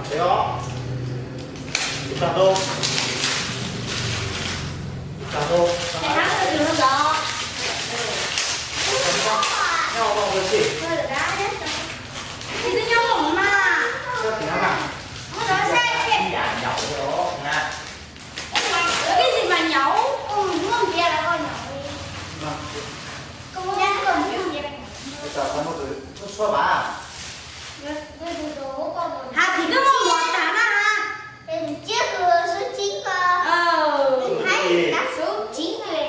Ces os, ib tag ntuj, ib tag ntuj, Mày háo tôi dừng luôn đó. Nyob ua si. Thì tôi nhớ mỏng mà. Sao thì nó nặng? Không nói sai. Dạ, nhậu rồi đó, nha. Ủa, cái gì mà nhậu? Ừ, đúng không? Bia là con nhậu đi. Vâng. Con nhớ con nhậu. Bây giờ có một cái thuốc sốt bả. Hais tias koj muaj mov tas na ha. Ê, tus tsiab tus số chín cơ. Ờ. Ê, số chín kìa.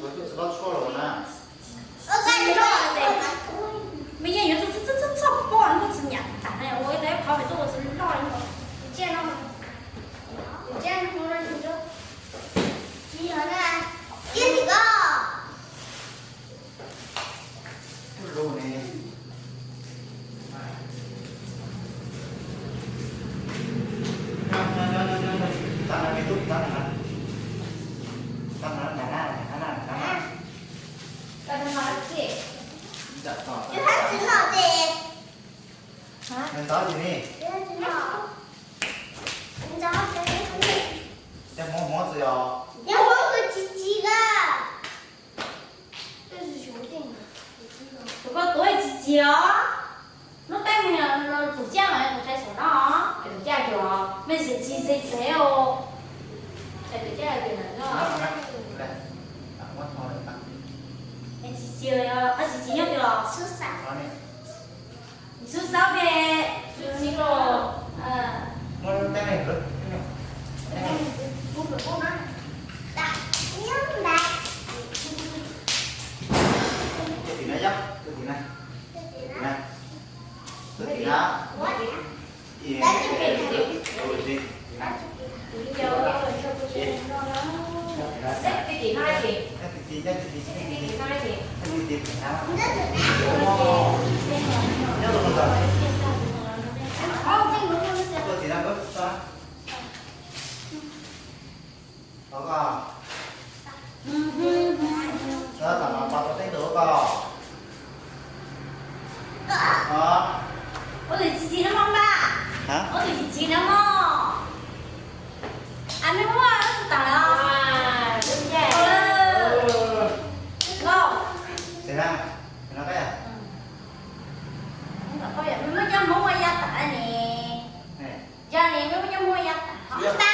Ủa, tôi sốt sốt rồi mà. Ơ, cái này loj tias, mej yeej yuav txhob txhob txhob poj hnub tsis nyam tas na, ua ib tag qhov pem tuaj ua tsis loj li. Tus tsiab no, tus tsiab no, tsiab tim ko. Hả? Nws ntov dab tsi ne? Nws ntov dab tsi ne? Cov hmoov hmoov xwb yog? Cov hmoov kuj tsis tsim lawm. Tus koj tuav tsis tsim os. Hnub peb mus tus caj los tus tshais saum no, tus caj cuag mej tsis tsim tsev os. Tus caj cuag no. Tsis tsim, qhov tsis tsim nyob twg los? Xub xaub pem, xub xaub pem. Muab lub teeb ne, lub teeb ne. Tim no yog, tim no. Tim no. Ua tus tsis tsim no mog npaj. Ua tus tsis tsim no mog. Mej muab tus tas los. Mej muab cov hmoov ua ya tas ne. Yog ne, mej muab cov hmoov ua ya tas.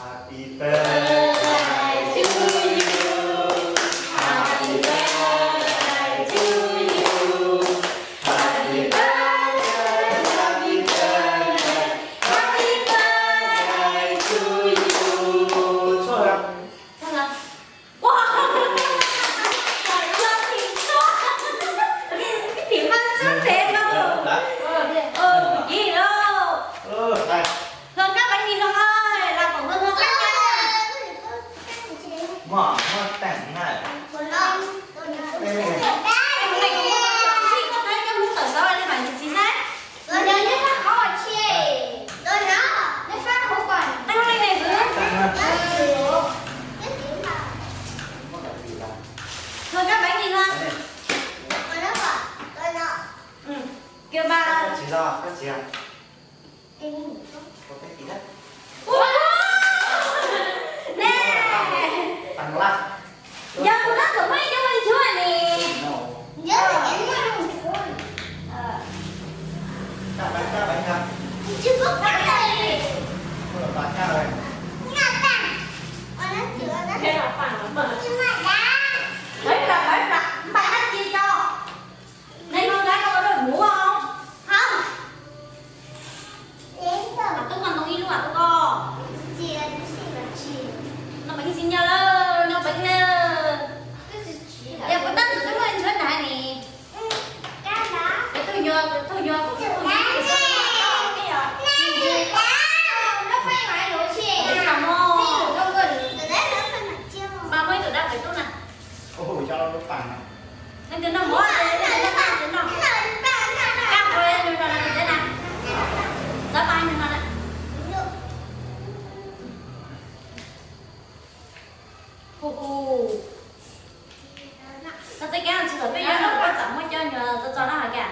Happy birthday to you. Happy birthday to you. Happy birthday, happy birthday, happy birthday to you. Ua, tim npaj txog pem no. Ua, tim lauj. Hlo kab bánh mì hlo, lam pom hlo kab. Muaj, muaj teem na. Koj thaij cov hmoov tawm xov li mam txiv saib. Los yog neb fab qhov tsi? Neb fab qhov kom tau li ne xwb. Hlo kab bánh mì hlo. Kiag mas. Ua, ne. Yog kuv tab tom muaj ib cov me ntsuab ne. Npaj dab tsi tso? Neb noj dab koj ua dab hmoov os. Mas tub noj ntoo ib lub as tub koj. Noj peev xwm nyob lawm, noj peev lawm. Yog kuv tab tom twb muaj ntsuab nrag ne. Kuv tug nyuag, kuv tug nyuag, kuv tug nyuag. Mas muaj ib tug dab pem tub na. Leej twg noj mov, leej twg noj, leej twg noj. Kab qhov leej twg noj, leej twg teb na. Xav pab nws no na. Hu hu. Koj txoj kev tsis txawm peb yuav no, koj txawm muab cov nyuag txo txo no hais kiag.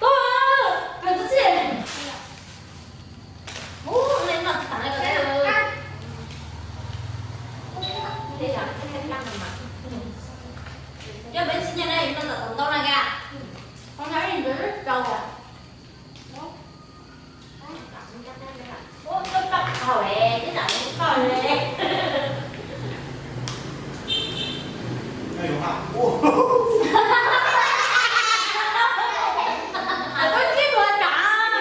Koj, koj tsis, ub, nej noj tsis tas li ko. Tej zaum, cov pev xi nyas no noj tom ntau na ka. Qhov no ib ntawd rau. Ub, koj pab qhau es, tej zaum koj le. Koj tsis ua cas.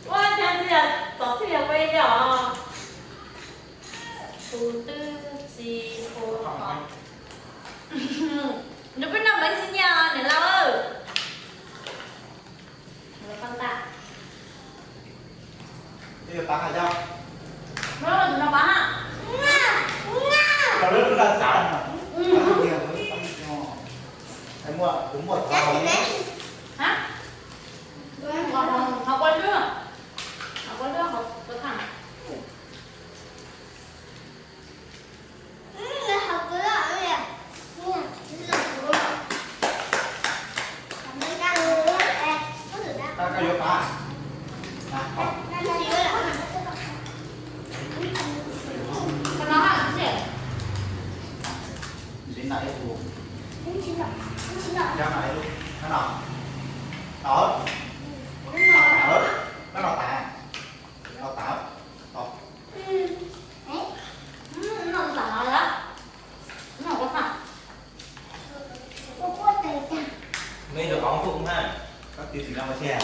Ua cas tsis yog tom twg yog peb yog. Tus twb tsis ua. Nws peb noj pev xi nyas niam laus. Lawv pab ta. Ib yog pab hais cov. No, no pab ha. Cov lawv lawv txav. Muaj, kuv muaj txav. Ha? Hauv kua lwb, hauv kua lwb hauv kua thaj. Mej rau qhov pum na, koj tiv txiv no mas thiaj.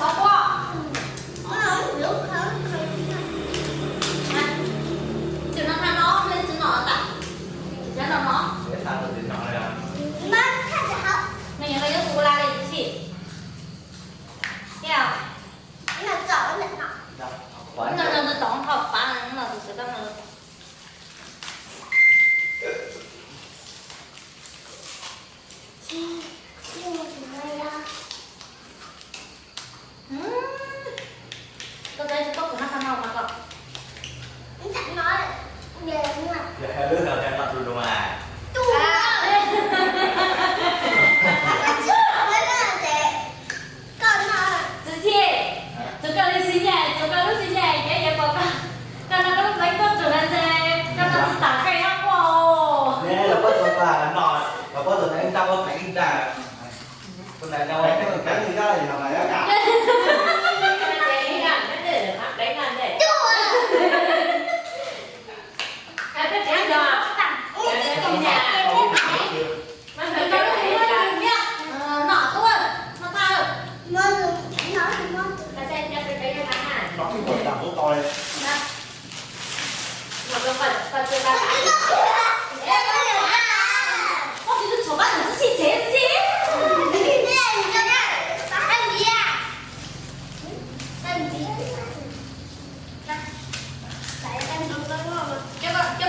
Qhov quaj. Tus no tha no, leej twg no tas? Tsis no no. Nws yog no yuav tus la li tus si. Thiab. No no no tom qhov pab no tus sawv tau no. Koj tsis paub kuv noj qhov no mas koj. Yog hais lub no cov no tus zoo a. Txiv Txhi, tsuav koj lub xib nyiaj, tsuav koj lub xib nyiaj ces yuav kom koj, koj noj koj lub pleev koj tsuag na ntshe koj noj tsis tas koj yuav quaj os. Los puab tsuag tas no, los puab tsuag tas ib nrab, puab pleev ib nrab. Coj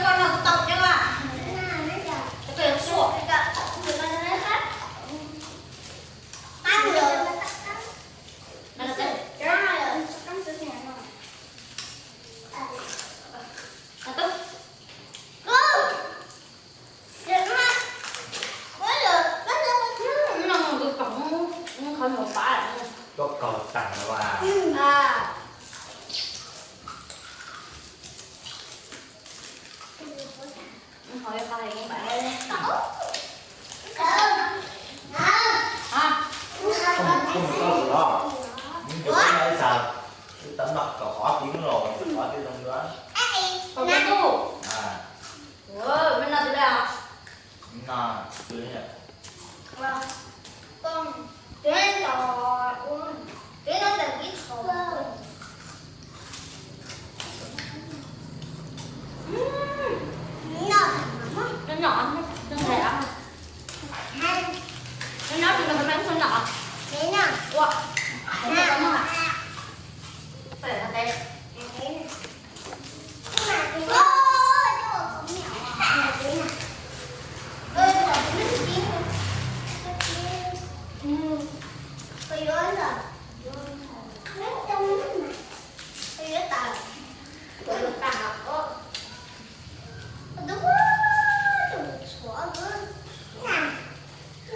koj noj tau coj. Coj koj yuav tshuaj. Koj kaug tas lawm as. Koj mus tau lawm los? Ib tau noj kaum qhov tid los, qhov tid zoo dua. Kaum tub. Noj twg li? Noj twg li?